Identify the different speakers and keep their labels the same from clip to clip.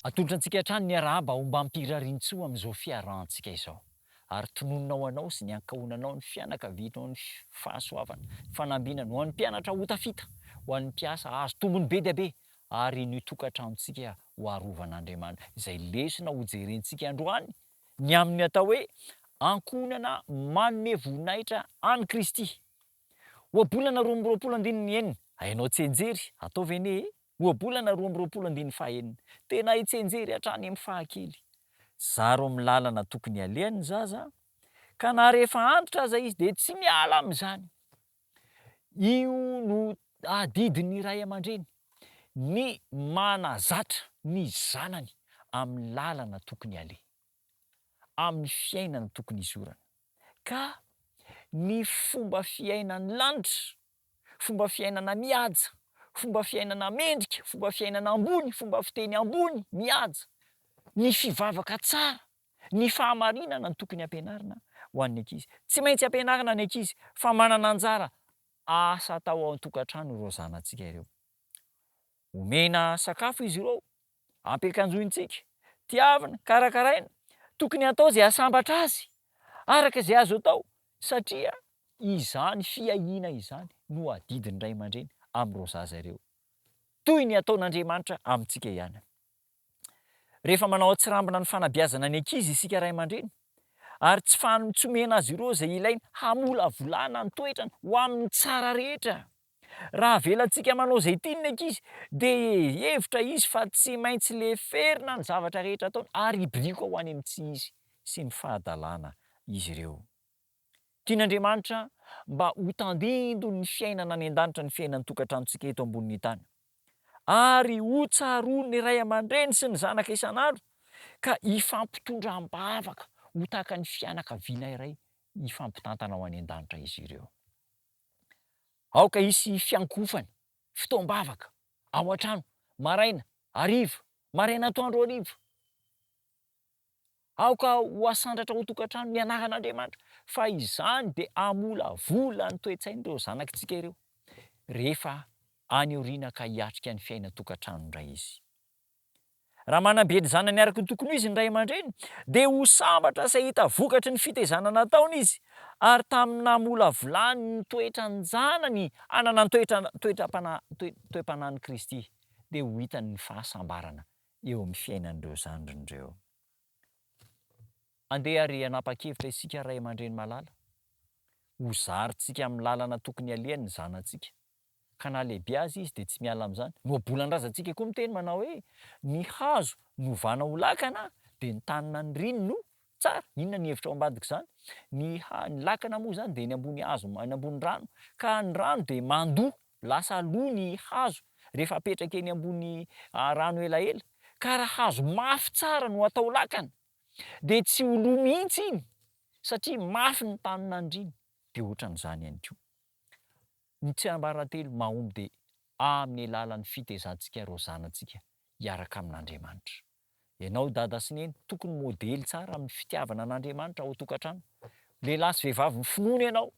Speaker 1: Atolotra antsika hatrany ny arahaba ombam-pirariantsoa amin'izao fiarahantsika izao. Ary tononina ho anao sy ny ankohonanao, ny fianakavianao ny fahasoavana, ny fanambinana, ho an'ny mpianatra ho tafita, ho an'ny mpiasa hahazo tombony be dia be, ary ny tokantranontsika ho arovan'Andriamanitra. Izay lesona hojerentsika androany ny amin'ny atao hoe ankohonana manome voninahitra an'i Kristy. Ohabolana 22 andininy 6. Hainao tsianjery, ataovy anie e! Ohabolana 22 andininy fahenina. Tena hay tsianjery hatrany amin'ny fahakely. Zaro amin'ny lalana tokony halehany ny zaza, ka na rehefa antitra aza izy dia tsy miala amin'izany. Io no adidin'ny ray aman-dreny, ny manazatra ny zanany amin'ny lalana tokony haleha, amin'ny fiainana tokony hizorana. Ka ny fomba fiainan'ny lanitra, fomba fiainana mihaja, fomba fiainana mendrika, fomba fiainana ambony, fomba fiteny ambony, mihaja, ny fivavaka tsara, ny fahamarinana no tokony hampianarina ho an'ny ankizy. Tsy maintsy ampianarina ny ankizy fa manana anjara asa atao ao an-tokantrano ireo zanatsika ireo. Omena sakafo izy ireo, ampiakanjointsika, tiavina, karakaraina, tokony hatao izay hahasambatra azy araka izay azo atao satria izany fiahiana izany no adidin'ny ray aman-dreny amin'ireo zaza ireo, toy ny ataon'Andriamanitra amintsika ihany. Rehefa manao an-tsirambina ny fanabeazana ny ankizy isika ray aman-dreny ary tsy faly tsy omena azy ireo izay ilainy hamolavolana ny toetrany ho amin'ny tsara rehetra, Raha avelantsika manao izay tiany ny ankizy dia hihevitra izy fa tsy maintsy leferina ny zavatra rehetra ataony ary hibirioka ho any amin'ny tsy izy sy ny fahadalana izy ireo. Tian'Andriamanitra mba ho tandindon'ny fiainana any an-danitra ny fiainan'ny tokantranontsika eto ambonin'ny tany ary hotsaroan'ny ray aman-dreny sy ny zanaka isan'andro ka hifampitondra am-bavaka ho tahaka ny fianakaviana iray hifampitantana ho any an-danitra izy ireo. Aoka hisy fiankohofana, fotoam-bavaka, ao an-trano, maraina, hariva, maraina antoandro hariva. Aoka ho asandratra ao an-tokantrano ny anaran'Andriamanitra, fa izany dia hamolavola ny toe-tsain'ireo zanakitsika ireo, rehefa any aoriana ka hiatrika ny fiainan-tokantrano indray izy. Raha manambe ny zanany araka ny tokony ho izy ny ray aman-dreny, dia ho sambatra sy hahita vokatry ny fitaizana nataony izy, ary tamin'ny namolavolany ny toetran-janany hanana ny toetra toetram-panahy toe toe-panahin'i Kristy, dia ho hitany ny fahasambarana eo amin'ny fiainan'ireo zandriny ireo. Andeha àry hanapa-kevitra isika ray aman-dreny malala, ho zarintsika amin'ny lalana tokony halehany ny zanatsika. ka na lehibe aza izy dia tsy miala amin'izany. Ny ohabolan-drazantsika koa miteny manao hoe, ny hazo novana ho lakana dia ny tany naniriany no tsara. Inona ny hevitra ao ambadik'izany? Ny ha- ny lakana moa izany dia eny ambony hazo, eny ambony rano, ka ny rano dia mandoa, lasa lo ny hazo rehefa apetraka eny ambony rano elaela. Ka raha hazo mafy tsara no atao lakana dia tsy ho lo mihitsy iny satria mafy ny tany nandriany. Dia ohatran'izany ihany koa. Ny tsiambaratelo mahomby dia amin'ny alalan'ny fitezantsika ireo zanatsika hiaraka amin'Andriamanitra. Ianao dada sy neny, tokony modely tsara amin'ny fitiavana an'Andriamanitra ao an-tokantrano. Lehilahy sy vehivavy ny finoana ianao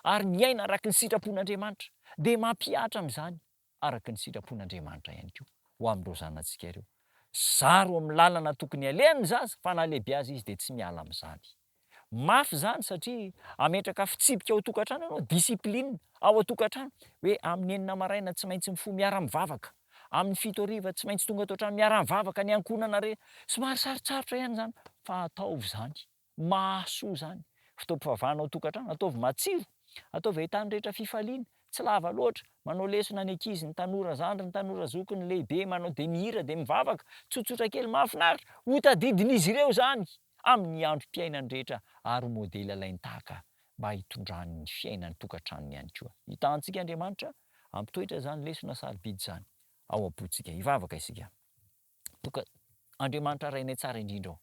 Speaker 1: ary miaina araka ny sitrapon'Andriamanitra dia mampihatra amin'izany araka ny sitrapon'Andriamanitra ihany koa ho amin'ireo zanatsika ireo. Zaro amin'ny lalana tokony alehany ny zaza fa na lehibe aza izy dia tsy miala amin'izany. Mafy izany satria hametraka fitsipika ao an-tokantrano ianao, discipline ao an-tokantrano, hoe amin'ny enina maraina tsy maintsy mifoha miara-mivavaka, amin'ny fito hariva tsy maintsy tonga ato an-trano miara-mivavaka ny ankohonana rehetra. Somary sarotsarotra ihany izany fa ataovy izany. Mahasoa izany. Fotoam-pivavahana ao an-tokantrano, ataovy matsiro, ataovy ahitan'ny rehetra fifaliana, tsy lava loatra, manao lesona ny ankizy, ny tanora zandry, ny tanora zoky, ny lehibe manao dia mihira dia mivavaka, tsotsotra kely mahafinaritra, ho tadidin'izy ireo izany amin'ny androm-piainany rehetra ary ho modely alain-tahaka mba hitondrany ny fiainan'ny tokantranony ihany koa. Hitahantsika Andriamanitra hampitoetra izany lesona sarobidy izany ao am-pontsika. Hivavaka isika. Toka, Andriamanitra Rainay tsara indrindra ô,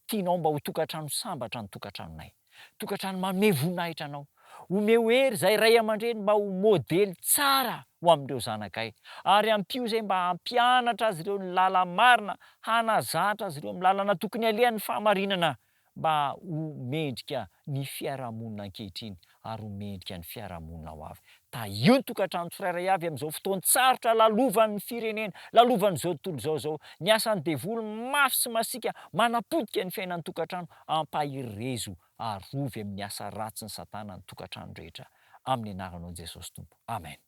Speaker 1: tianao mba ho tokantrano sambatra ny tokantranonay. Tokantrano manome voninahitra Anao. Omeo hery izahay ray aman-dreny mba ho modely tsara ho amin'ireo zanakay. Ary ampio izay mba hampianatra azy ireo ny lala-marina, hanazatra azy ireo amin'ny lalana tokony alehan'ny fahamarinana. mba ho mendrika ny fiarahamonina ankehitriny ary ho mendrika ny fiarahamonina ho avy. Tahio ny tokantrano tsirairay avy amin'izao fotoan-tsarotra lalovan'ny firenena, lalovan'izao tontolo izao izao. Ny asan'ny devoly mafy sy masiaka manapotika ny fiainan'ny tokantrano, ampaherezo arovy amin'ny asa ratsin'i satana ny tokantrano rehetra. Amin'ny anaranao Jesosy Tompo. Amen.